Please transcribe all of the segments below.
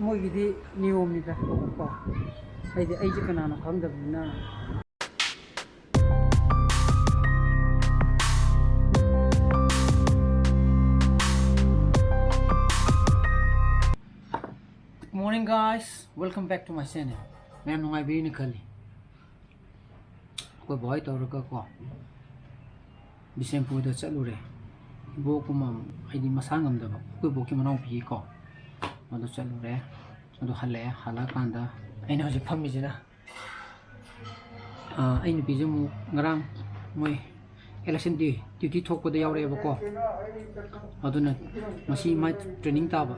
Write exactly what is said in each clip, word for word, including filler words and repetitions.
ꯃꯣꯏꯒꯤꯗꯤ ꯅꯤꯌꯣꯝꯅꯤꯗ ꯀꯣ, ꯍꯥꯏꯗꯤ ꯑꯩꯁꯦ ꯀꯅꯥꯅꯣ ꯈꯪꯗꯕꯅꯤꯅ꯫ Good morning, guys, welcome back to my channel. ꯃꯌꯥꯝ ꯅꯨꯡꯉꯥꯏꯕꯤꯔꯤꯅ ꯈꯜꯂꯤ꯫ ꯑꯩꯈꯣꯏ ꯕꯣꯏ ꯇꯧꯔꯒ ꯀꯣ, ꯕꯤꯁꯦꯝꯄꯨꯔꯗ ꯆꯠꯂꯨꯔꯦ꯫ ꯏꯕꯣꯛ ꯑꯃ, ꯍꯥꯏꯗꯤ ꯃꯁꯥ ꯉꯝꯗꯕ, ꯑꯩꯈꯣꯏ ꯕꯣꯛꯀꯤ ꯃꯅꯥꯎꯄꯤꯒꯤ ꯀꯣ, ꯑꯗꯨ ꯆꯠꯂꯨꯔꯦ꯫ ꯑꯗꯨ ꯍꯜꯂꯛꯑꯦ꯫ ꯍꯜꯂꯛꯑꯀꯥꯟꯗ ꯑꯩꯅ ꯍꯧꯖꯤꯛ ꯐꯝꯃꯤꯁꯤꯅ, ꯑꯥ, ꯑꯩ ꯅꯨꯄꯤꯁꯦ ꯑꯃꯨꯛ ꯉꯔꯥꯡ ꯃꯣꯏ election duty ꯊꯣꯛꯄꯗ ꯌꯥꯎꯔꯛꯑꯦꯕꯀꯣ꯫ ꯑꯗꯨꯅ ꯉꯁꯤ ꯃꯥ training ꯇꯥꯕ,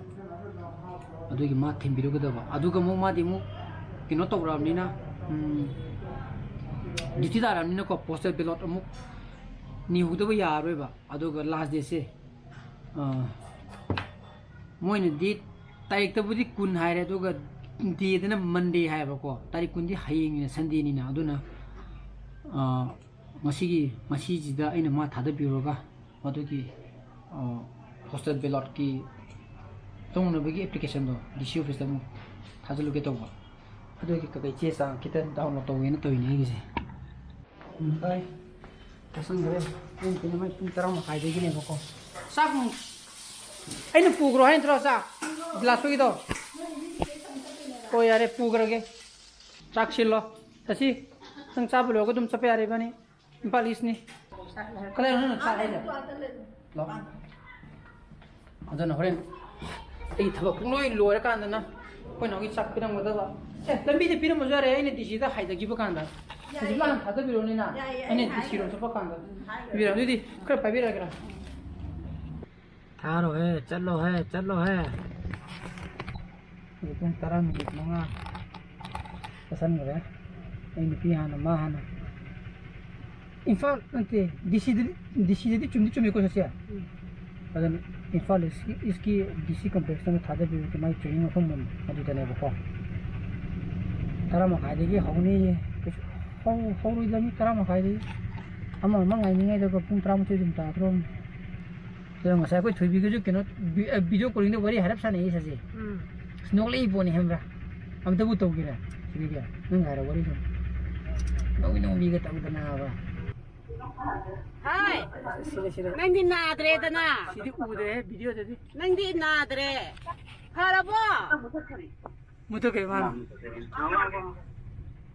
ꯑꯗꯨꯒꯤ ꯃꯥ ꯊꯤꯟꯕꯤꯔꯨꯒꯗꯕ꯫ ꯑꯗꯨꯒ ꯑꯃꯨꯛ ꯃꯥꯗꯤ ꯑꯃꯨꯛ ꯀꯩꯅꯣ ꯇꯧꯔꯛꯑꯕꯅꯤꯅ, ꯎꯝ, duty ꯇꯥꯔꯛꯑꯕꯅꯤꯅꯀꯣ, postal ballot ꯑꯃꯨꯛ ꯅꯤꯍꯧꯗꯕ ꯌꯥꯔꯔꯣꯏꯕ꯫ ꯑꯗꯨꯒ last dateꯁꯦ, ꯑꯥ, ꯃꯣꯏꯅꯗꯤ ꯇꯥꯔꯤꯛꯇꯕꯨꯗꯤ ꯀꯨꯟ ꯍꯥꯏꯔꯦ, ꯑꯗꯨꯒ dateꯇꯅ Monday ꯍꯥꯏꯌꯦꯕꯀꯣ꯫ ꯇꯥꯔꯤꯛ ꯀꯨꯟꯗꯤ ꯍꯌꯦꯡꯅꯤꯅ, Sundayꯅꯤꯅ꯫ ꯑꯗꯨꯅ, ꯑꯥ, ꯉꯁꯤꯒꯤ, ꯉꯁꯤꯁꯤꯗ ꯑꯩꯅ ꯃꯥ ꯊꯥꯗꯕꯤꯔꯨꯔꯒ ꯃꯗꯨꯒꯤ, ꯑꯥ, postal ballotꯀꯤ ꯇꯧꯅꯕꯒꯤ applicationꯗꯣ DC officeꯇ ꯑꯃꯨꯛ ꯊꯥꯖꯤꯜꯂꯨꯒꯦ ꯇꯧꯕ꯫ ꯑꯗꯨꯒꯤ ꯀꯀꯩ ꯆꯦ ꯆꯥꯡ ꯈꯤꯇꯪ download ꯇꯧꯒꯦꯅ ꯇꯧꯔꯤꯅꯦ ꯑꯩꯒꯤꯁꯦ꯫ ꯎꯝ, ꯇꯥꯏ꯫ ꯆꯥꯁꯟꯈ꯭ꯔꯦ꯫ ꯄꯨꯡ ꯀꯩꯅꯣ, ꯃꯣꯏ ꯄꯨꯡ ꯇꯔꯥ ꯃꯈꯥꯏꯗꯒꯤꯅꯦꯕꯀꯣ꯫ ꯆꯥꯛ ꯑꯃꯨꯛ ꯑꯩꯅ ꯄꯨꯈ꯭ꯔꯣ ꯍꯥꯏ ꯅꯠꯇ꯭ꯔꯣ ꯆꯥꯛ? ꯒꯤꯂꯥꯁꯇꯨꯒꯤꯗꯣ? ꯍꯣꯏ, ꯌꯥꯔꯦ, ꯄꯨꯈ꯭ꯔꯒꯦ꯫ ꯆꯥꯛ ꯁꯤꯜꯂꯣ꯫ ꯆꯠꯁꯤ꯫ ꯅꯪ ꯆꯥꯕ ꯂꯣꯏꯔꯒ ꯑꯗꯨꯝ ꯆꯠꯄ ꯌꯥꯔꯦ ꯏꯕꯥꯅꯤ꯫ ꯏꯝꯐꯥꯜ ꯏꯁꯅꯤ꯫ ꯀꯗꯥꯏꯅꯣ ꯅꯪꯅ ꯆꯥꯛ ꯍꯥꯏꯁꯦ? ꯂꯥꯛꯑꯣ꯫ ꯑꯗꯨꯅ ꯍꯣꯔꯦꯟ ꯑꯩ ꯊꯕꯛ ꯄꯨꯡꯂꯣꯏ ꯂꯣꯏꯔꯀꯥꯟꯗꯅ ꯑꯩꯈꯣꯏ ꯅꯥꯎꯒꯤ ꯆꯥꯛ ꯄꯤꯔꯝꯒꯗꯕ꯫ ꯑꯦ, ꯂꯝꯕꯤꯗ ꯄꯤꯔꯝꯕꯁꯨ ꯌꯥꯔꯦ, ꯑꯩꯅ DCꯗ ꯍꯥꯏꯗꯈꯤꯕ ꯀꯥꯟꯗ꯫ ꯍꯧꯖꯤꯛ ꯍꯥꯟꯅ ꯊꯥꯗꯕꯤꯔꯣꯅꯤꯅ꯫ ꯌꯥꯏꯌꯦ, ꯑꯩꯅ ꯑꯩ DCꯔꯣꯝ ꯍꯥꯏꯒꯦ꯫ ꯆꯠꯄ ꯀꯥꯟꯗ ꯎꯝ, ꯍꯥꯏꯒꯦ꯫ ꯄꯤꯕꯤꯔꯣ꯫ ꯑꯗꯨꯗꯤ ꯈꯔ ꯄꯥꯏꯕꯤꯔꯛꯑꯒꯦꯔꯥ? ꯊꯥꯔꯣꯍꯦ, ꯆꯠꯂꯣꯍꯦ, ꯆꯠꯂꯣꯍꯦ꯫ ꯍꯧꯖꯤꯛ ꯄꯨꯡ ꯇꯔꯥ ꯃꯤꯅꯤꯠ ꯃꯉꯥ ꯆꯠꯁꯟꯈ꯭ꯔꯦ꯫ ꯑꯩ ꯅꯨꯄꯤ ꯍꯥꯟꯅ, ꯃꯥ ꯍꯥꯟꯅ꯫ ꯏꯝꯐꯥꯜ ꯅꯠꯇꯦ, DCꯗꯗꯤ, DCꯗꯗꯤ ꯆꯨꯝꯗꯤ ꯆꯨꯝꯃꯤꯀꯣ ꯁꯤꯁꯦ? ꯎꯝ꯫ ꯑꯗꯨꯅ ꯏꯝꯐꯥꯜ ꯏꯁꯀꯤ, ꯏꯁꯀꯤ DC complexꯇ ꯑꯃ ꯊꯥꯗꯕꯤꯔꯒꯦ, ꯃꯥꯒꯤ training ꯃꯐꯝ ꯑꯃ ꯑꯗꯨꯗꯅꯦꯕꯀꯣ꯫ ꯇꯔꯥ ꯃꯈꯥꯏꯗꯒꯤ ꯍꯧꯅꯤꯌꯦ꯫ ꯀꯩꯁꯨ ꯍꯧ-, ꯍꯧꯔꯣꯏꯗ, ꯃꯤ ꯇꯔꯥ ꯃꯈꯥꯏꯗꯒꯤ꯫ ꯑꯃ ꯑꯃ ꯉꯥꯏꯅꯤꯡꯉꯩꯗꯒ ꯄꯨꯡ ꯇꯔꯥꯃꯥꯊꯣꯏ ꯑꯗꯨꯝ ꯇꯥꯗ꯭ꯔꯣꯕꯅꯤ꯫ ꯑꯗꯣ ꯉꯁꯥꯏ ꯑꯩꯈꯣꯏ ꯊꯣꯏꯕꯤꯒꯁꯨ ꯀꯩꯅꯣ, ꯚꯤ-, ꯑ, video callingꯗ ꯋꯥꯔꯤ ꯍꯥꯏꯔꯞ ꯁꯥꯟꯅꯩꯌꯦ ꯁꯥꯁꯦ꯫ ꯎꯝ꯫ ꯅꯣꯛꯂꯛꯏ ꯄꯣꯠꯅꯤ ꯈꯪꯕ꯭ꯔꯥ? ꯑꯝꯇꯕꯨ ꯇꯧꯒꯦꯔꯥ? ꯁꯤꯗꯒꯤ ꯅꯪ ꯍꯥꯏꯔ ꯋꯥꯔꯤ ꯁꯨꯝ ꯅꯣꯛꯃꯤ ꯅꯣꯛꯃꯤꯒ ꯇꯧꯗꯅꯕ꯫ ꯍꯥꯏ꯫ ꯁꯤꯔꯦ, ꯁꯤꯔꯦ꯫ ꯅꯪꯗꯤ ꯅꯥꯗ꯭ꯔꯦꯗꯅ꯫ ꯁꯤꯗꯤ ꯎꯗ꯭ꯔꯦ ꯚꯤꯗꯤꯑꯣꯗꯗꯤ꯫ ꯅꯪꯗꯤ ꯅꯥꯗ꯭ꯔꯦ꯫ ꯐꯔꯕꯣ? ꯃꯨꯊꯠꯈ꯭ꯔꯦ ꯃꯥꯅ꯫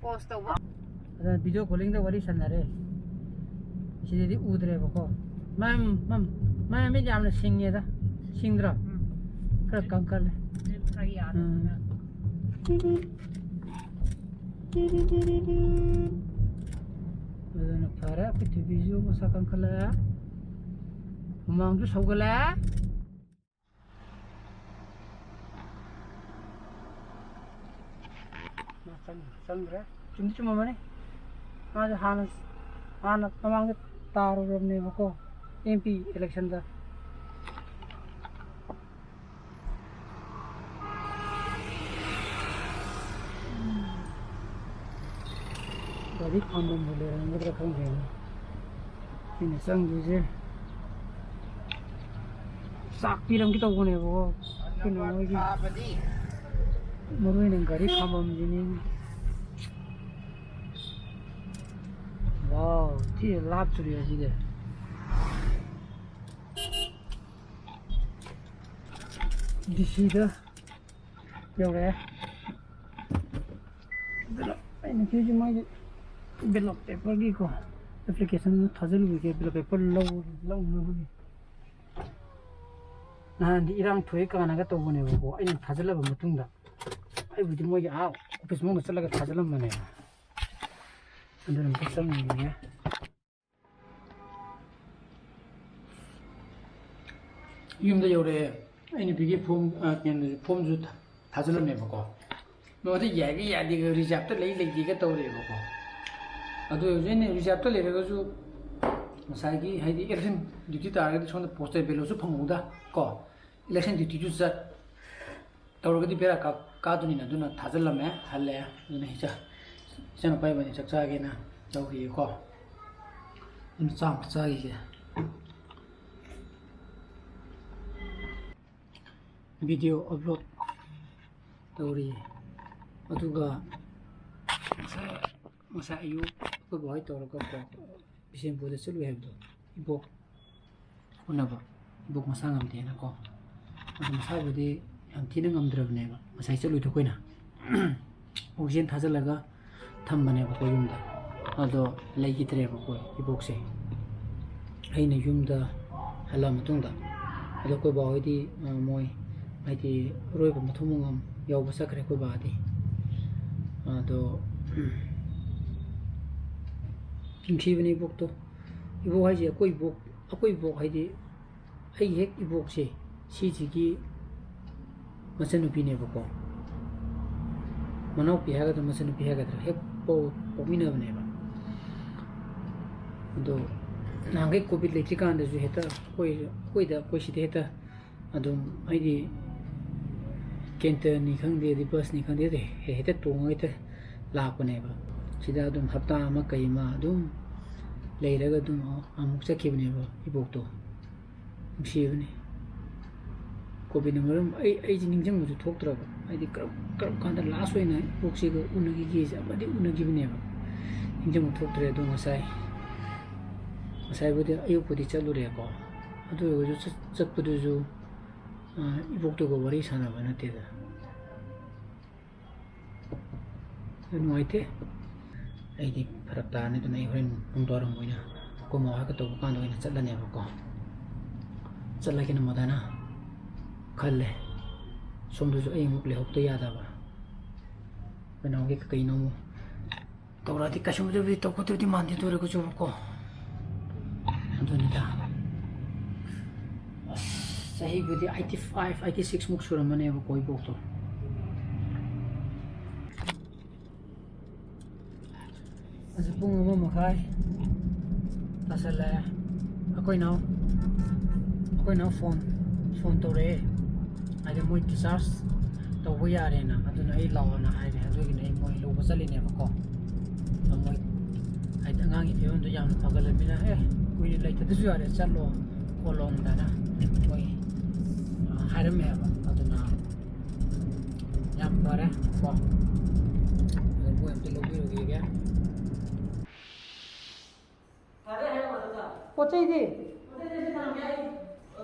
ꯄꯣꯁ ꯇꯧꯕ꯫ ꯑꯗ ꯚꯤꯗꯤꯑꯣ ꯀꯣꯂꯤꯡꯗ ꯋꯥꯔꯤ ꯁꯥꯟꯅꯔꯦ꯫ ꯁꯤꯗꯗꯤ ꯎꯗ꯭ꯔꯦꯕꯀꯣ꯫ ꯃꯥ, ꯃꯥ, ꯃꯥ ꯃꯤꯠ ꯌꯥꯝꯅ ꯁꯤꯡꯉꯦꯗ꯫ ꯁꯤꯡꯗ꯭ꯔꯣ? ꯎꯝ꯫ ꯈꯔ ꯀꯟꯈꯠꯂꯦ꯫ ꯈꯔ ꯌꯥꯗꯕꯅꯤꯅ꯫ ꯎꯝ꯫ ꯑꯗꯨꯅ ꯐꯔꯦ, ꯄ꯭ꯔꯤꯊꯤꯕꯤꯁꯨ ꯃꯁꯛ ꯀꯟꯈꯠꯂꯛꯑꯦ꯫ ꯍꯨꯃꯥꯡꯁꯨ ꯁꯧꯒꯠꯂꯛꯑꯦ꯫ ꯃꯥ ꯆꯪ-, ꯆꯪꯗ꯭ꯔꯦ꯫ ꯆꯨꯝꯗꯤ ꯆꯨꯝꯃꯝꯃꯅꯤ꯫ ꯃꯥꯁꯦ ꯍꯥꯟꯅ, ꯍꯥꯟꯅ ꯃꯃꯥꯡꯗ ꯇꯥꯔꯨꯔꯕꯅꯦꯕꯀꯣ, ꯑꯦꯝ ꯄꯤ ꯏꯂꯦꯛꯁꯟꯗ꯫ ꯒꯥꯔꯤ ꯈꯥꯝꯕꯝꯕꯨ ꯂꯩꯔꯝꯒꯗ꯭ꯔꯥ ꯈꯪꯗꯦꯅꯦ꯫ ꯑꯩꯅ ꯆꯪꯗꯣꯏꯁꯦ ꯆꯥꯛ ꯄꯤꯔꯝꯒꯦ ꯇꯧꯕꯅꯦꯕꯀꯣ꯫ ꯑꯩꯈꯣꯏꯅ ꯃꯣꯏꯒꯤ ꯃꯔꯨ ꯑꯣꯏꯅ ꯒꯥꯔꯤ ꯈꯥꯝꯕꯝꯁꯤꯅꯤ꯫ ꯋꯥꯎ, ꯊꯤ ꯂꯥꯞꯇ꯭ꯔꯤ ꯑꯁꯤꯗꯤ꯫ ꯗꯤ ꯁꯤꯗ ꯌꯧꯔꯛꯑꯦ꯫ ꯑꯗꯨꯅ ꯑꯩꯅ ꯁꯤꯁꯦ ꯃꯣꯏꯒꯤ ꯕꯦꯂꯣꯠ ꯄꯦꯄꯔꯒꯤꯀꯣ, ꯑꯦꯄ꯭ꯂꯤꯀꯦꯁꯟ ꯊꯥꯖꯤꯜꯂꯨꯕꯒꯤ ꯕꯦꯂꯣꯠ ꯄꯦꯄꯔ ꯂꯧ-, ꯂꯧꯅꯕꯒꯤ꯫ ꯅꯍꯥꯟꯗꯤ ꯏꯔꯥꯡ ꯊꯣꯛꯑꯦ ꯀꯥꯟꯅꯒ ꯇꯧꯕꯅꯦꯕꯀꯣ, ꯑꯩꯅ ꯊꯥꯖꯤꯜꯂꯕ ꯃꯇꯨꯡꯗ꯫ ꯑꯩꯕꯨꯗꯤ ꯃꯣꯏꯒꯤ ꯑꯥ ꯑꯣꯐꯤꯁ ꯃꯅꯨꯡꯗ ꯆꯠꯂꯒ ꯊꯥꯖꯤꯜꯂꯝꯕꯅꯦꯕ꯫ ꯑꯗꯨꯅ ꯑꯝꯇ ꯆꯪꯉꯨꯈꯤꯒꯦ꯫ ꯌꯨꯝꯗ ꯌꯧꯔꯛꯑꯦ꯫ ꯑꯩ ꯅꯨꯄꯤꯒꯤ ꯐꯣꯝ, ꯑ, ꯀꯩꯅꯣꯗꯨꯁꯨ, ꯐꯣꯝꯁꯨ ꯊꯥ-, ꯊꯥꯖꯤꯜꯂꯝꯃꯦꯕꯀꯣ꯫ ꯃꯉꯣꯟꯗ ꯌꯥꯏꯒ ꯌꯥꯗꯦꯒ, ꯔꯤꯖꯥꯞꯇ ꯂꯩ ꯂꯩꯇꯦꯒ ꯇꯧꯔꯦꯕꯀꯣ꯫ ꯑꯗꯨ ꯑꯣꯏꯔꯁꯨ ꯑꯩꯅ ꯔꯤꯖꯥꯞꯇ ꯂꯩꯔꯒꯁꯨ ꯉꯁꯥꯏꯒꯤ, ꯍꯥꯏꯗꯤ, ꯏꯂꯦꯛꯁꯟ ꯗ꯭ꯌꯨꯇꯤ ꯇꯥꯔꯒꯗꯤ ꯁꯣꯝꯗ ꯄꯣꯁꯇꯦꯜ ꯕꯦꯂꯣꯠꯁꯨ ꯐꯪꯍꯧꯗ ꯀꯣ, ꯏꯂꯦꯛꯁꯟ ꯗ꯭ꯌꯨꯇꯤꯁꯨ ꯆꯠ, ꯇꯧꯔꯒꯗꯤ ꯕꯦꯔꯥ ꯀꯥ-, ꯀꯥꯗꯣꯏꯅꯤꯅ, ꯑꯗꯨꯅ ꯊꯥꯖꯤꯜꯂꯝꯃꯦ, ꯍꯜꯂꯛꯑꯦ꯫ ꯑꯗꯨꯅ ꯏꯆꯥ-, ꯏꯆꯥꯅꯨꯄꯥ ꯏꯕꯥꯅꯤ ꯆꯥꯛ ꯆꯥꯒꯦꯅ ꯇꯧꯔꯤꯌꯦꯀꯣ꯫ ꯑꯗꯨꯅ ꯆꯥꯛ ꯑꯝꯇ ꯆꯥꯈꯤꯒꯦ꯫ ꯚꯤꯗꯤꯑꯣ ꯑꯞꯂꯣꯗ ꯇꯧꯔꯤ꯫ ꯑꯗꯨꯒ ꯉꯁꯥꯏ, ꯉꯁꯥꯏ ꯑꯌꯨꯛ ꯑꯩꯈꯣꯏ ꯕꯥꯍꯣꯏ ꯇꯧꯔꯒ ꯀꯣ, ꯕꯤꯁꯦꯝꯄꯨꯔꯗ ꯆꯠꯂꯨꯏ ꯍꯥꯏꯕꯗꯣ, ꯏꯕꯣꯛ ꯎꯅꯕ, ꯏꯕꯣꯛ ꯃꯁꯥ ꯉꯝꯗꯦꯅꯀꯣ꯫ ꯑꯗꯣ ꯃꯁꯥꯕꯨꯗꯤ ꯌꯥꯝ ꯊꯤꯅ ꯉꯝꯗ꯭ꯔꯕꯅꯦꯕ ꯉꯁꯥꯏ ꯆꯠꯂꯨꯏꯗꯣ ꯑꯩꯈꯣꯏꯅ꯫ ꯑꯣꯛꯁꯤꯖꯦꯟ ꯊꯥꯖꯤꯜꯂꯒ ꯊꯝꯕꯅꯦꯕꯀꯣ ꯌꯨꯝꯗ꯫ ꯑꯗꯣ ꯂꯩꯈꯤꯗ꯭ꯔꯦꯕꯀꯣ ꯏꯕꯣꯛꯁꯦ꯫ ꯑꯩꯅ ꯌꯨꯝꯗ ꯍꯜꯂ ꯃꯇꯨꯡꯗ, ꯑꯗꯣ ꯑꯩꯈꯣꯏ ꯕꯥꯍꯣꯏꯗꯤ, ꯑ, ꯃꯣꯏ ꯍꯥꯏꯗꯤ ꯑꯔꯣꯏꯕ ꯃꯊꯧ ꯃꯉꯝ ꯌꯥꯎꯕ ꯆꯠꯈ꯭ꯔꯦ ꯑꯩꯈꯣꯏ ꯕꯥꯗꯤ꯫ ꯑꯗꯣ ꯅꯨꯡꯁꯤꯕꯅꯦ ꯏꯕꯣꯛꯇꯣ꯫ ꯏꯕꯣꯛ ꯍꯥꯏꯁꯦ ꯑꯩꯈꯣꯏ ꯏꯕꯣꯛ, ꯑꯩꯈꯣꯏ ꯏꯕꯣꯛ ꯍꯥꯏꯗꯤ ꯑꯩꯒꯤ ꯍꯦꯛ ꯏꯕꯣꯛꯁꯦ, ꯁꯤꯁꯤꯒꯤ ꯃꯆꯟꯅꯨꯄꯤꯅꯦꯕꯀꯣ꯫ ꯃꯅꯥꯎꯄꯤ ꯍꯥꯏꯒꯗ꯭ꯔꯥ, ꯃꯆꯟꯅꯨꯄꯤ ꯍꯥꯏꯒꯗ꯭ꯔꯥ, ꯍꯦꯛ ꯄꯣꯛ-, ꯄꯣꯛꯃꯤꯟꯅꯕꯅꯦꯕ꯫ ꯑꯗꯣ ꯅꯍꯥꯟꯈꯩ ꯀꯣꯚꯤꯗ ꯂꯩꯇ꯭ꯔꯤꯀꯥꯟꯗꯁꯨ ꯍꯦꯛꯇ ꯑꯩꯈꯣꯏ, ꯑꯩꯈꯣꯏꯗ, ꯑꯩꯈꯣꯏ ꯁꯤꯗ ꯍꯦꯛꯇ ꯑꯗꯨꯝ, ꯍꯥꯏꯗꯤ, ꯀꯦꯟꯇꯔꯅꯤ ꯈꯪꯗꯦ, ꯑꯗꯩ ꯕꯁꯅꯤ ꯈꯪꯗꯦ, ꯑꯗꯩ ꯍꯦ-, ꯍꯦꯛꯇ ꯇꯣꯡꯉꯒ ꯍꯦꯛꯇ ꯂꯥꯛꯄꯅꯦꯕ꯫ ꯁꯤꯗ ꯑꯗꯨꯝ ꯍꯞꯇꯥ ꯑꯃ ꯀꯩ ꯑꯃ ꯑꯗꯨꯝ ꯂꯩꯔꯒ ꯑꯗꯨꯝ ꯑꯃꯨꯛ ꯆꯠꯈꯤꯕꯅꯦꯕ ꯏꯕꯣꯛꯇꯣ꯫ ꯅꯨꯡꯁꯤꯕꯅꯤ꯫ ꯀꯣꯚꯤꯗꯅ ꯃꯔꯝ, ꯑꯩ, ꯑꯩꯁꯦ ꯅꯤꯡꯁꯤꯡꯕꯁꯨ ꯊꯣꯛꯇ꯭ꯔꯕ꯫ ꯍꯥꯏꯗꯤ ꯀꯔꯝ, ꯀꯔꯝ ꯀꯥꯟꯗ ꯂꯥꯁ ꯑꯣꯏꯅ ꯏꯕꯣꯛꯁꯤꯒ ꯎꯅꯈꯤꯒꯦꯁꯦ ꯑꯃꯗꯤ ꯎꯅꯈꯤꯕꯅꯦꯕ꯫ ꯅꯤꯡꯁꯤꯡꯕ ꯊꯣꯛꯇ꯭ꯔꯦ꯫ ꯑꯗꯣ ꯉꯁꯥꯏ, ꯉꯁꯥꯏꯕꯨꯗꯤ ꯑꯌꯨꯛꯄꯨꯗꯤ ꯆꯠꯂꯨꯔꯦꯀꯣ꯫ ꯑꯗꯨ ꯑꯣꯏꯔꯒꯁꯨ ꯆꯠ-, ꯆꯠꯄꯗꯨꯁꯨ, ꯑ, ꯏꯕꯣꯛꯇꯨꯒ ꯋꯥꯔꯤ ꯁꯥꯟꯅꯕ ꯅꯠꯇꯦꯗ꯫ ꯑꯗꯨ ꯅꯨꯡꯉꯥꯏꯇꯦ꯫ ꯑꯩꯗꯤ ꯐꯔꯛ ꯇꯥꯔꯅꯤ, ꯑꯗꯨꯅ ꯑꯩ ꯍꯣꯔꯦꯟ ꯅꯨꯡꯗꯥꯡꯋꯥꯏꯔꯝ ꯑꯣꯏꯅ ꯑꯩꯈꯣꯏ ꯃꯥ ꯍꯣꯏꯒ ꯇꯧꯕ ꯀꯥꯟꯗ ꯑꯣꯏꯅ ꯆꯠꯂꯅꯦꯕꯀꯣ꯫ ꯆꯠꯂꯒꯦꯅ ꯃꯣꯗꯥꯅ ꯈꯜꯂꯦ꯫ ꯁꯣꯝꯗꯁꯨ ꯑꯩ ꯑꯃꯨꯛ ꯂꯩꯍꯧꯗ ꯌꯥꯗꯕ꯫ ꯑꯩꯈꯣꯏ ꯅꯥꯎꯒꯤ ꯀꯩꯅꯣ ꯑꯃꯨꯛ ꯇꯧꯔꯛꯑꯗꯤ ꯀꯩꯁꯨꯝꯕꯨꯗꯤ ꯇꯧꯒꯗꯕꯗꯤ ꯃꯥꯟꯗꯦ, ꯑꯗꯨ ꯑꯣꯏꯔꯒꯁꯨꯕꯀꯣ꯫ ꯑꯗꯨꯅꯤꯗ꯫ ꯑꯁ, ꯆꯍꯤꯕꯨꯗꯤ eighty five, eighty six ꯃꯨꯛ ꯁꯨꯔꯝꯃꯅꯦꯕꯀꯣ ꯏꯕꯣꯛꯇꯣ꯫ ꯍꯧꯖꯤꯛ ꯄꯨꯡ ꯑꯃ ꯃꯈꯥꯏ ꯇꯥꯁꯜꯂꯛꯑꯦ꯫ ꯑꯩꯈꯣꯏ ꯅꯥꯎ-, ꯑꯩꯈꯣꯏ ꯅꯥꯎ ꯐꯣꯟ, ꯐꯣꯟ ꯇꯧꯔꯛꯑꯦ꯫ ꯍꯥꯏꯗꯤ ꯃꯣꯏ discharge ꯇꯧꯕ ꯌꯥꯔꯦꯅ, ꯑꯗꯨꯅ ꯑꯩ ꯂꯥꯛꯑꯣꯅ ꯍꯥꯏꯔꯦ꯫ ꯑꯗꯨꯒꯤꯅꯦ ꯑꯩ ꯃꯣꯏ ꯂꯧꯕ ꯆꯠꯂꯤꯅꯦꯕꯀꯣ꯫ ꯑꯗꯣ ꯃꯣꯏ ꯍꯥꯏꯗꯤ ꯑꯉꯥꯡꯒꯤ ꯐꯤꯕꯝꯗꯣ ꯌꯥꯝꯅ ꯐꯒꯠꯂꯕꯅꯤꯅ, "ꯑꯦ, ꯀꯨꯏꯅ ꯂꯩꯇꯗꯁꯨ ꯌꯥꯔꯦ, ꯆꯠꯂꯣ ꯈꯣꯠꯂꯣ" ꯑꯗꯨꯃꯥꯏꯅ ꯃꯣꯏ, ꯑ, ꯍꯥꯏꯔꯝꯃꯦꯕ꯫ ꯑꯗꯨꯅ ꯌꯥꯝ ꯐꯔꯦ ꯀꯣ꯫ ꯑꯗꯣ ꯃꯣꯏ ꯑꯝꯇ ꯂꯧꯕꯤꯔꯨꯈꯤꯒꯦ꯫ ꯄꯣꯠ ꯆꯩꯗꯤ?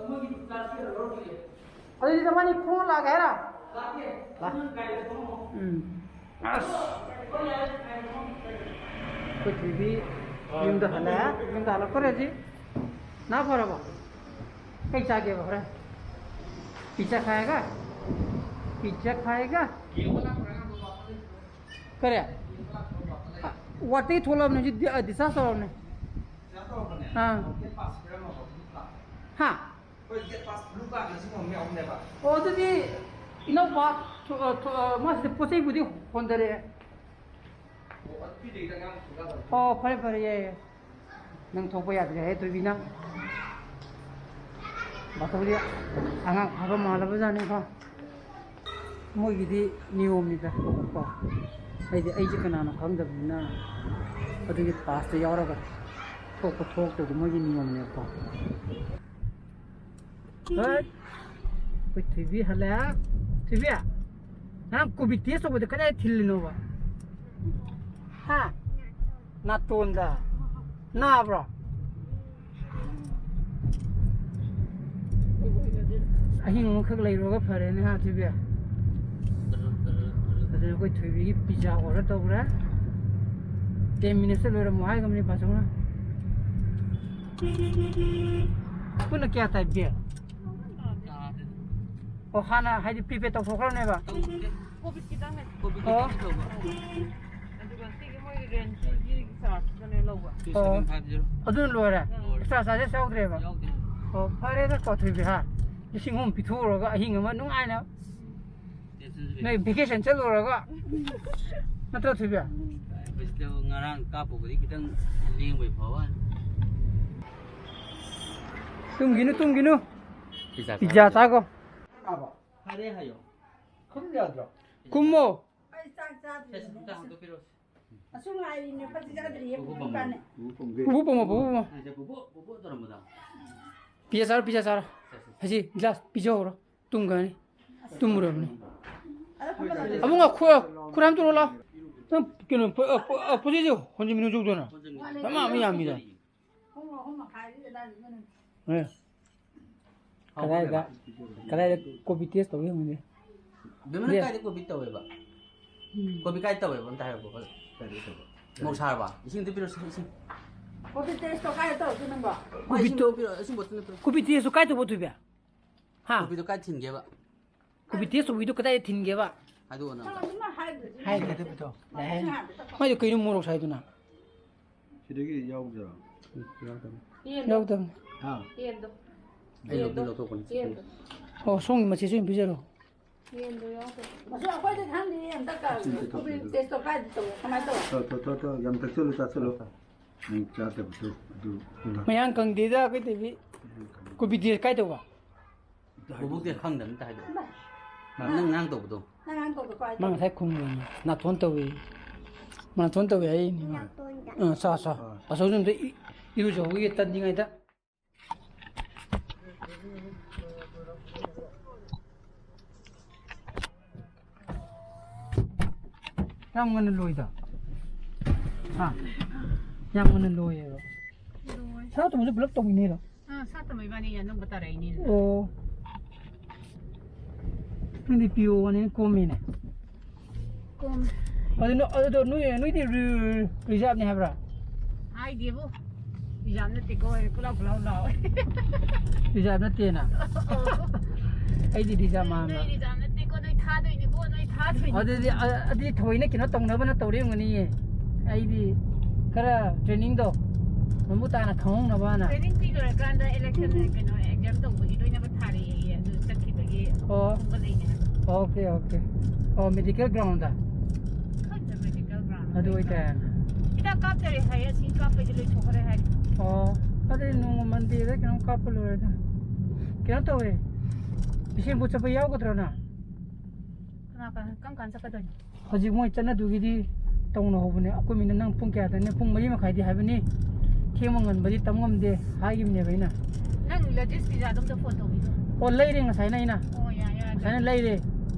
ꯑꯗꯨꯗꯤ ꯅꯕꯥꯅꯤ ꯈꯣꯡꯅ ꯂꯥꯛꯀꯦ ꯍꯥꯏꯔꯣ? ꯂꯥꯛ-, ꯎꯝ꯫ ꯑꯁ꯫ ꯑꯩꯈꯣꯏ ꯊꯣꯏꯕꯤ ꯌꯨꯝꯗ ꯍꯜꯂꯛꯑꯦ꯫ ꯌꯨꯝꯗ ꯍꯜꯂꯛꯄ ꯍꯧꯖꯤꯛ ꯅꯥ ꯐꯔꯕꯣ? ꯀꯩ ꯆꯥꯒꯦꯕ ꯍꯣꯔꯦꯟ? ꯄꯤꯖꯥ ꯈꯥꯏꯒ? ꯄꯤꯖꯥ ꯈꯥꯏꯒ? ꯀꯔꯤ? ꯋꯥꯔꯗꯇꯒꯤ ꯊꯣꯛꯂꯛꯑꯕꯅꯦ ꯍꯧꯖꯤꯛ, ꯗꯤ-, ꯑ, discharge ꯇꯧꯔꯕꯅꯦ꯫ ꯑꯥ꯫ ꯍꯥ? ꯑꯣ, ꯑꯗꯨꯗꯤ ꯏꯅꯧꯄꯥ ꯊꯣ-, ꯑ, ꯊꯣ-, ꯑ, ꯃꯥꯁꯤꯗ ꯄꯣꯠ ꯆꯩꯕꯨꯗꯤ ꯍꯣꯟꯊꯔꯛꯑꯦ꯫ ꯑꯣ, ꯐꯔꯦ, ꯐꯔꯦ, ꯌꯥꯏ, ꯌꯥꯏ꯫ ꯅꯪ ꯊꯣꯛꯄ ꯌꯥꯗ꯭ꯔꯦ ꯍꯦ, ꯊꯣꯏꯕꯤ, ꯅꯪ꯫ ꯕꯥꯇꯧꯗꯤ ꯑꯉꯥꯡ ꯐꯥꯕ ꯃꯥꯜꯂꯕ ꯖꯥꯠꯅꯤꯀꯣ꯫ ꯃꯣꯏꯒꯤꯗꯤ ꯅꯤꯌꯣꯝꯅꯤꯗ ꯀꯣ꯫ ꯑꯩꯗꯤ, ꯑꯩꯁꯦ ꯀꯅꯥꯅꯣ ꯈꯪꯗꯕꯅꯤꯅ ꯑꯗꯨꯒꯤ ꯄꯥꯁꯇ ꯌꯥꯎꯔꯒ ꯊꯣꯛꯄ ꯊꯣꯛꯇꯕꯗꯤ ꯃꯣꯏꯒꯤ ꯅꯤꯌꯣꯝꯅꯦꯕꯀꯣ꯫ ꯍꯣꯏ꯫ ꯑꯩꯈꯣꯏ ꯊꯣꯏꯕꯤ ꯍꯜꯂꯛꯑꯦ꯫ ꯊꯣꯏꯕꯤ, ꯅꯪ ꯀꯣꯚꯤꯗ ꯇꯦꯁ ꯇꯧꯕꯗ ꯀꯗꯥꯏ ꯊꯤꯜꯂꯤꯅꯣꯕ? ꯍꯥ? ꯅꯥꯇꯣꯟꯗ꯫ ꯅꯥꯕ꯭ꯔꯣ? ꯑꯍꯤꯡ ꯑꯃꯈꯛ ꯂꯩꯔꯨꯔꯒ ꯐꯔꯦꯅꯦ ꯍꯥ, ꯊꯣꯏꯕꯤ? ꯑꯗꯨꯅ ꯑꯩꯈꯣꯏ ꯊꯣꯏꯕꯤꯒꯤ ꯄꯤꯖꯥ ꯑꯣꯔꯗꯔ ꯇꯧꯈ꯭ꯔꯦ꯫ ꯇꯦꯟ ꯃꯤꯅꯤꯠꯁꯇ ꯂꯣꯏꯔꯝꯃꯣ ꯍꯥꯏꯈ꯭ꯔꯕꯅꯤ ꯕꯥꯆꯧꯅ꯫ ꯄꯨꯟꯅ ꯀꯌꯥ ꯇꯥꯏ ꯕꯤꯜ? ꯑꯣ, ꯍꯥꯟꯅ ꯍꯥꯏꯗꯤ ꯄ꯭ꯔꯤꯄꯦꯗ ꯇꯧꯊꯣꯛꯈ꯭ꯔꯕꯅꯦꯕ? ꯇꯧꯗꯦ꯫ ꯀꯣꯚꯤꯗ ꯈꯤꯇꯪꯅꯦ꯫ ꯀꯣꯚꯤꯗ ꯑꯣ꯫ ꯈꯤꯇꯪ ꯇꯧꯕ꯫ ꯑꯗꯨꯒ ꯁꯤꯒꯤ ꯃꯣꯏꯒꯤ ꯔꯦꯟꯠꯀꯤ ꯆꯥꯔꯖꯇꯅꯦ ꯂꯧꯕ꯫ ꯑꯣ꯫ Two seven five zero꯫ ꯑꯗꯨꯅ ꯂꯣꯏꯔꯦ? ꯂꯣꯏꯔꯦ꯫ ꯑꯦꯛꯁꯇ꯭ꯔꯥ ꯆꯥꯔꯖꯦꯁ ꯌꯥꯎꯗ꯭ꯔꯦꯕ? ꯌꯥꯎꯗꯦ꯫ ꯑꯣ, ꯐꯔꯦꯗ ꯀꯣ ꯊꯣꯏꯕꯤ ꯍꯥ? ꯂꯤꯁꯤꯡ ꯑꯍꯨꯝ ꯄꯤꯊꯣꯛꯎꯔꯒ ꯑꯍꯤꯡ ꯑꯃ ꯅꯨꯡꯉꯥꯏꯅ ꯅꯣꯏ ꯚꯦꯀꯦꯁꯟ ꯆꯠꯂꯨꯔꯒ꯫ ꯅꯠꯇ꯭ꯔꯣ, ꯊꯣꯏꯕꯤ? ꯑꯩꯈꯣꯏ ꯁꯤꯗ ꯉꯔꯥꯡ ꯀꯥꯞꯄꯨꯕꯗꯤ ꯈꯤꯇꯪ ꯂꯦꯡꯕꯩ ꯐꯕ ꯋꯥꯅꯤ꯫ ꯇꯨꯝꯒꯤꯅꯨ, ꯇꯨꯝꯒꯤꯅꯨ꯫ ꯄꯤꯖꯥ ꯄꯤꯖꯥ ꯆꯥꯔꯨꯁꯦ꯫ ꯆꯥꯈꯣ꯫ ꯐꯔꯦ ꯍꯥꯏꯌꯣ꯫ ꯈꯨꯝ ꯌꯥꯗ꯭ꯔꯣ? ꯀꯨꯝꯃꯣ꯫ ꯑꯩ ꯆꯥꯛ ꯆꯥꯗ꯭ꯔꯤ꯫ ꯁꯦ, ꯁꯦ, ꯑꯝꯇ ꯍꯥꯡꯗꯣꯛꯄꯤꯔꯣ꯫ ꯑꯁꯨꯛ ꯉꯥꯏꯔꯤꯅꯦ, ꯐꯠꯇꯤ ꯆꯥꯗ꯭ꯔꯤꯌꯦ, ꯄꯨꯄꯨ ꯄꯨꯄꯨ ꯄꯝꯃꯣ꯫ ꯀꯥꯟꯅꯦ꯫ ꯄꯨꯄꯨ ꯄꯝꯃꯣ, ꯄꯨꯄꯨ ꯄꯝꯃꯣ꯫ ꯑꯩꯁꯦ ꯄꯨꯄꯨ, ꯄꯨꯄꯨ ꯇꯧꯔꯝꯕꯗꯣ꯫ ꯄꯤꯖꯥ ꯆꯥꯔꯣ, ꯄꯤꯖꯥ ꯆꯥꯔꯣ꯫ ꯁꯦ, ꯁꯦ, ꯁꯦ꯫ ꯍꯧꯖꯤꯛ ꯒ꯭ꯂꯥꯁ ꯄꯤꯖꯍꯧꯔꯣ꯫ ꯇꯨꯝꯈ꯭ꯔꯅꯤ꯫ ꯇꯨꯝꯃꯨꯔꯕꯅꯤ꯫ ꯑꯗꯣ ꯑꯕꯨꯡꯉꯣ, ꯈꯨ-, ꯈꯨꯔꯥꯝ ꯇꯧꯔꯣ ꯂꯥꯎ꯫ ꯅꯪ ꯀꯩꯅꯣ, ꯄꯣ-, ꯑ, ꯄꯣ-, ꯑ, ꯄꯣꯠꯆꯩꯁꯦ ꯍꯣꯟꯖꯤꯟꯕꯤꯅꯣ ꯆꯧꯗꯅ꯫ ꯃꯃꯥ ꯑꯃ ꯌꯥꯝꯃꯤꯗ꯫ ꯑꯦ꯫ ꯀꯗꯥꯏꯗ, ꯀꯗꯥꯏꯗ ꯀꯣꯕꯤ ꯇꯦꯁ ꯇꯧꯒꯦ ꯍꯪꯉꯨꯅꯦ꯫ ꯕꯦꯝꯃꯅ ꯌꯦ꯫ ꯀꯥꯏꯗ ꯀꯣꯕꯤ ꯇꯧꯋꯦꯕ? ꯎꯝ꯫ ꯀꯣꯕꯤ ꯀꯥꯏ ꯇꯧꯋꯦꯕ? ꯑꯝꯇ ꯍꯥꯏꯔꯛꯑꯣ꯫ ꯀꯥꯏꯗ ꯇꯧꯕ? ꯃꯣꯔꯣꯛ ꯁꯥꯔꯕ? ꯏꯁꯤꯡ ꯑꯝꯇ ꯄꯤꯔꯛꯑꯣ, ꯏꯁꯤꯡ, ꯏꯁꯤꯡ꯫ ꯀꯣꯕꯤ ꯇꯦꯁꯇꯣ ꯀꯥꯏꯗ ꯇꯧꯔꯛꯀꯦ ꯅꯪꯕꯣ? ꯃꯥ ꯏꯁꯤꯡ ꯑꯝꯇ ꯄꯤꯔꯛꯑꯣ, ꯏꯁꯤꯡ ꯕꯣꯇꯜ ꯑꯝꯇ ꯄꯤꯔꯛꯑꯣ꯫ ꯀꯣꯕꯤ ꯇꯦꯁꯇꯣ ꯀꯥꯏ ꯇꯧꯕ, ꯊꯣꯏꯕꯤ? ꯍꯥ? ꯀꯣꯕꯤꯗꯣ ꯀꯥꯏ ꯊꯤꯟꯒꯦꯕ? ꯀꯣꯕꯤ ꯇꯦꯁ ꯇꯧꯕꯒꯤꯗꯣ ꯀꯗꯥꯏꯗ ꯊꯤꯟꯒꯦꯕ? ꯍꯥꯏꯗꯣꯛꯑꯣ ꯅꯪ꯫ ꯅꯪ ꯑꯗꯨꯃꯥꯏ ꯍꯥꯏꯗ꯭ꯔꯗꯤ ꯍꯥꯏꯗ꯭ꯔꯗꯤ ꯐꯗꯧ꯫ ꯅꯪ ꯍꯥꯏ-, ꯁꯤ ꯍꯥꯟꯅ ꯇꯧ꯫ ꯃꯥꯏꯗꯣ ꯀꯩꯅꯣ ꯃꯣꯔꯣꯛ ꯁꯥꯏꯗꯨꯅ? ꯁꯤꯗꯒꯤ ꯌꯥꯎꯗ꯭ꯔꯣ? ꯌꯥꯎꯗꯕꯅꯤ꯫ ꯌꯦꯟꯗꯣ꯫ ꯌꯥꯎꯗꯕꯅꯤ꯫ ꯍꯥ? ꯌꯦꯟꯗꯣ꯫ ꯑꯩ ꯂꯧ-, ꯌꯦꯟꯗꯣ꯫ ꯂꯧꯊꯣꯛꯄꯅꯤ꯫ ꯌꯦꯟꯗꯣ꯫ ꯑꯣ, ꯁꯣꯝꯒꯤ ꯃꯆꯦꯁꯨ ꯑꯣꯏꯅ ꯄꯤꯖꯔꯣ꯫ ꯌꯦꯟꯗꯣ ꯌꯥꯎꯗꯕꯅꯤ꯫ ꯃꯁꯤ ꯑꯩꯈꯣꯏꯗ ꯊꯝꯗꯦ, ꯍꯟꯗꯛ ꯀ-, ꯁꯤ ꯑꯝꯇ ꯇꯧꯁꯦ, ꯀꯣꯕꯤ ꯑꯗꯨ꯫ ꯇꯦꯁꯇꯣ ꯀꯥꯏꯗ ꯇꯧꯕ? ꯀꯃꯥꯏꯅ ꯇꯧꯕ? ꯇꯧ, ꯇꯧ, ꯇꯧ, ꯇꯧ꯫ ꯌꯥꯝ ꯊꯛꯆꯜꯂꯨ, ꯆꯥꯁꯜꯂꯨ꯫ ꯅꯪ ꯆꯥꯗꯕꯗꯣ ꯑꯗꯨ ꯃꯌꯥꯡ ꯀꯪꯗꯦꯗ ꯑꯩꯈꯣꯏ ꯇꯦꯕꯤ꯫ ꯃꯌꯥꯡ ꯀꯪꯗꯦ꯫ ꯀꯣꯕꯤ ꯇꯦꯁ ꯀꯥꯏ ꯇꯧꯕ? ꯕꯨꯕꯣꯛꯇꯤ ꯈꯪꯗꯕꯅꯤ, ꯑꯝꯇ ꯍꯥꯏꯗꯣꯛꯑꯣ꯫ ꯅꯪ ꯉꯥꯡ ꯇꯧꯕꯗꯣ꯫ ꯅꯪ ꯉꯥꯡ ꯇꯧꯕꯗꯣ ꯀꯥꯏ ꯃꯥ ꯇꯧꯕ? ꯉꯁꯥꯏ ꯈꯨꯝꯃꯤꯅꯤ꯫ ꯅꯥꯇꯣꯟ ꯇꯧꯏ꯫ ꯅꯥꯇꯣꯟ ꯇꯧꯏ ꯍꯥꯏꯅꯤ ꯃꯥ꯫ ꯅꯥꯇꯣꯟꯗ꯫ ꯑꯥ, ꯆꯥ, ꯆꯥ꯫ ꯑꯥ꯫ ꯑꯁꯣꯝꯗ ꯑꯝꯇ ꯏ-, ꯏꯔꯨꯖꯍꯧꯈꯤꯒꯦ ꯇꯟꯗ꯭ꯔꯤꯉꯩꯗ꯫ ꯌꯥꯝ ꯉꯟꯅ ꯂꯣꯏꯗ꯫ ꯍꯥ? ꯌꯥꯝ ꯉꯟꯅ ꯂꯣꯏꯌꯦꯕ꯫ ꯂꯣꯏ꯫ ꯁꯥ ꯇꯨꯝꯕꯁꯨ ꯄꯨꯂꯞ ꯇꯧꯃꯤꯟꯅꯩꯔꯣ? ꯑꯥ, ꯁꯥ ꯇꯨꯝꯕ ꯏꯕꯥꯅꯤ ꯑꯅꯧꯕ ꯇꯥꯔꯛꯏꯅꯦ꯫ ꯑꯣ꯫ ꯅꯪꯗꯤ ꯄꯤ ꯑꯣ ꯋꯥꯅꯤꯅ ꯀꯣꯝꯃꯤꯅꯦ꯫ ꯀꯣꯝꯃꯦ꯫ ꯑꯗꯨ ꯅꯣ-, ꯑꯗꯨꯗꯣ ꯅꯣꯏ, ꯅꯣꯏꯗꯤ ꯔꯤ-, ꯔꯤꯖꯥꯕꯅꯤ ꯍꯥꯏꯕ꯭ꯔꯥ? ꯍꯥꯏꯗꯦꯕꯨ꯫ ꯔꯤꯖꯥꯕ ꯅꯠꯇꯦꯀꯣ, ꯍꯥꯏ ꯄꯨꯂꯥꯎ ꯄꯨꯂꯥꯎ ꯂꯥꯎꯋꯦ꯫ ꯔꯤꯖꯥꯕ ꯅꯠꯇꯦꯅ? ꯑꯣ꯫ ꯑꯩꯗꯤ ꯔꯤꯖꯥꯕ ꯃꯥꯟꯕ꯫ ꯅꯣꯏ ꯔꯤꯖꯥꯕ ꯅꯠꯇꯦꯀꯣ, ꯅꯣꯏ ꯊꯥꯗꯣꯏꯅꯤꯀꯣ, ꯅꯣꯏ ꯊꯥꯗꯣꯏꯅꯤ꯫ ꯑꯗꯨꯗꯤ, ꯑ-, ꯑꯗꯨꯗꯤ ꯊꯑꯣꯏꯅ ꯀꯩꯅꯣ ꯇꯧꯅꯕꯅ ꯇꯧꯔꯤ ꯑꯣꯏꯔꯝꯒꯅꯤꯌꯦ꯫ ꯑꯩꯗꯤ ꯈꯔ ꯇ꯭ꯔꯦꯅꯤꯡꯗꯣ ꯃꯃꯨꯠ ꯇꯥꯅ ꯈꯪꯍꯧꯅꯕꯅ꯫ ꯇ꯭ꯔꯦꯅꯤꯡ ꯄꯤ ꯂꯣꯏꯔꯀꯥꯟꯗ ꯏꯂꯦꯛꯁꯟ, ꯀꯩꯅꯣ, ꯑꯦꯛꯖꯥꯝ ꯇꯧꯕꯒꯤ ꯂꯣꯏꯅꯕ ꯊꯥꯔꯛꯑꯦꯌꯦ, ꯑꯗꯨ ꯆꯠꯈꯤꯕꯒꯤ ꯑꯣ꯫ ꯈꯣꯝꯒꯠꯂꯛꯏꯅꯦ ꯍꯥꯏꯕ꯫ Okay, okay. ꯑꯣ, ꯃꯦꯗꯤꯀꯦꯜ ꯒ꯭ꯔꯥꯎꯟꯗ? ꯈꯪꯗꯦ, ꯃꯦꯗꯤꯀꯦꯜ ꯒ꯭ꯔꯥꯎꯟ ꯑꯗꯨ ꯑꯣꯏꯇꯥꯔꯦ꯫ ꯍꯤꯗꯥꯛ ꯀꯥꯞꯇꯔꯦ ꯍꯥꯏꯌꯦ, ꯑꯁꯤ ꯀꯥꯞꯄꯩꯗꯤ ꯂꯣꯏꯊꯣꯛꯈ꯭ꯔꯦ ꯍꯥꯏ꯫ ꯑꯣ, ꯑꯗꯨꯗꯤ ꯅꯣꯡꯃ ꯃꯟꯗꯦꯗ ꯀꯩꯅꯣꯝ ꯀꯥꯞꯄ ꯂꯣꯏꯔꯦꯗ꯫ ꯀꯩꯅꯣ ꯇꯧꯋꯦ, ꯕꯤꯁꯦꯝꯄꯨꯔ ꯆꯠꯄ ꯌꯥꯎꯒꯗ꯭ꯔꯣ ꯅꯪ? ꯀꯅꯥ ꯀꯅꯥ, ꯀꯔꯝ ꯀꯥꯟ ꯆꯠꯀꯗꯣꯏꯅꯣ? ꯍꯧꯖꯤꯛ ꯃꯣꯏ ꯆꯠꯅꯗꯨꯒꯤꯗꯤ ꯇꯧꯅꯍꯧꯕꯅꯦ꯫ ꯑꯩꯈꯣꯏ ꯃꯤꯅ ꯅꯪ ꯄꯨꯡ ꯀꯌꯥꯗꯅꯦ? ꯄꯨꯡ ꯃꯔꯤ ꯃꯈꯥꯏꯗꯤ ꯍꯥꯏꯕꯅꯤ꯫ ꯊꯦꯡꯕ ꯉꯟꯕꯗꯤ ꯇꯝ ꯉꯝꯗꯦ ꯍꯥꯏꯈꯤꯕꯅꯦꯕ ꯑꯩꯅ꯫ ꯅꯪ ꯂꯦꯗꯤꯁ ꯚꯤꯖꯥꯗꯣ ꯑꯝꯇ ꯐꯣꯟ ꯇꯧꯕꯤꯌꯣ꯫ ꯑꯣ, ꯂꯩꯔꯦ ꯉꯁꯥꯏꯅ ꯑꯩꯅ꯫ ꯑꯣ, ꯌꯥꯏ, ꯌꯥꯏ, ꯉꯁꯥꯏꯅ ꯌꯥꯏ꯫ ꯂꯩꯔꯦ꯫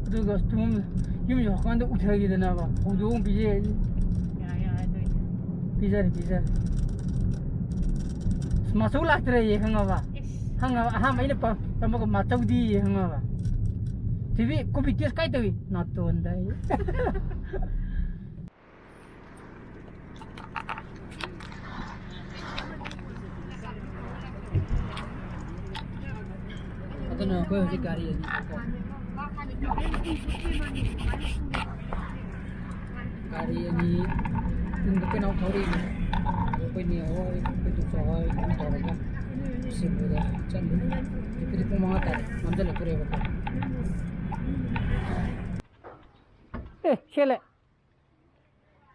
ꯑꯗꯨꯒ ꯇꯨꯝ-, ꯌꯨꯝ ꯌꯧꯔꯀꯥꯟꯗ ꯎꯊꯈꯤꯗꯅꯕ ꯍꯧꯗꯣꯡ ꯑꯃ ꯄꯤꯖꯩ꯫ ꯌꯥ, ꯌꯥ, ꯑꯗꯨꯏꯗꯤ꯫ ꯄꯤꯖꯔꯦ, ꯄꯤꯖꯔꯦ꯫ ꯑꯁ, ꯃꯆꯧ ꯂꯥꯛꯇ꯭ꯔꯦꯌꯦ, ꯈꯪꯉꯕ? ꯏꯁ꯫ ꯈꯪꯉꯕ? ꯑꯍꯥꯟꯕ ꯑꯩꯅ ꯄ-, ꯄꯝꯃꯒ ꯃꯆꯧꯗꯤꯌꯦ, ꯈꯪꯉꯕ? ꯊꯣꯏꯕꯤ, ꯀꯣꯕꯤ ꯇꯦꯁ ꯀꯥꯏ ꯇꯧꯏ? ꯅꯥꯇꯣꯟꯗ ꯑꯩ꯫ ꯑꯗꯨꯅ ꯑꯩꯈꯣꯏ ꯍꯧꯖꯤꯛ ꯒꯥꯔꯤ ꯑꯅꯤ ꯊꯧꯀꯣ꯫ ꯒꯥꯔꯤ ꯑꯅꯤ ꯄꯨꯡ ꯀꯩꯅꯣ ꯊꯧꯔꯛꯏꯅꯦ꯫ ꯑꯗꯣ ꯑꯩꯈꯣꯏ ꯅꯦ ꯍꯣꯏ, ꯑꯩꯈꯣꯏ ꯏꯗꯣꯝꯆꯥ ꯍꯣꯏ ꯑꯗꯨꯝ ꯇꯧꯔꯒ ꯁꯤꯡꯕꯗ ꯆꯠꯂꯤ꯫ ꯍꯧꯖꯤꯛꯄꯨꯗꯤ ꯄꯨꯡ ꯃꯉꯥ ꯇꯥꯔꯦ, ꯃꯝꯁꯤꯜꯂꯛꯇꯣꯔꯦꯕꯀꯣ꯫ ꯑꯦ, ꯁꯦꯠꯂꯦ꯫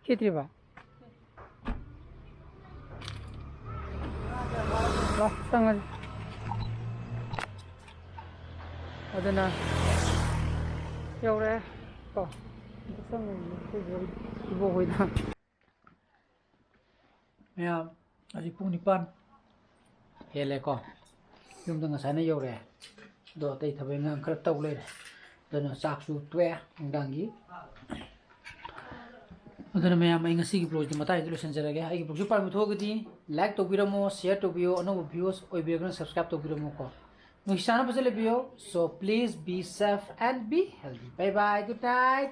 ꯁꯦꯠꯇ꯭ꯔꯤꯕ? ꯂꯥꯎ, ꯆꯪꯉꯁꯤ꯫ ꯑꯗꯨꯅ ꯌꯧꯔꯦ ꯀꯣ꯫ ꯑꯝꯇ ꯆꯪꯉꯨꯒꯦ ꯑꯩꯈꯣꯏ ꯏꯕꯣꯛ ꯍꯣꯏꯗ꯫ ꯃꯌꯥꯝ, ꯍꯧꯖꯤꯛ ꯄꯨꯡ ꯅꯤꯄꯥꯟ ꯍꯦꯜꯂꯦꯀꯣ꯫ ꯌꯨꯝꯗ ꯉꯁꯥꯏꯅ ꯌꯧꯔꯛꯑꯦ꯫ ꯑꯗꯣ ꯑꯇꯩ ꯊꯕꯛ ꯏꯪꯈꯥꯡ ꯈꯔ ꯇꯧ ꯂꯩꯔꯦ꯫ ꯑꯗꯨꯅ ꯆꯥꯛꯁꯨ ꯇꯣꯛꯑꯦ ꯅꯨꯡꯗꯥꯡꯒꯤ꯫ ꯑꯗꯨꯅ ꯃꯌꯥꯝ, ꯑꯩ ꯉꯁꯤꯒꯤ vlogꯁꯤꯗꯤ ꯃꯇꯥꯡꯁꯤꯗ ꯂꯣꯏꯁꯤꯟꯖꯔꯒꯦ꯫ ꯑꯩꯒꯤ vlogꯁꯤ ꯄꯥꯝꯕ ꯊꯣꯛꯑꯒꯗꯤ like ꯇꯧꯕꯤꯔꯝꯃꯣ, share ꯇꯧꯕꯤꯌꯣ, ꯑꯅꯧꯕ viewers ꯑꯣꯏꯕꯤꯔꯒꯅ subscribe ꯇꯧꯕꯤꯔꯝꯃꯣꯀꯣ꯫ ꯅꯨꯡꯁꯤ ꯆꯥꯟꯅꯕ ꯐꯖꯅ ꯂꯩꯕꯤꯌꯣ꯫ So please be safe and be healthy. Bye bye, good night.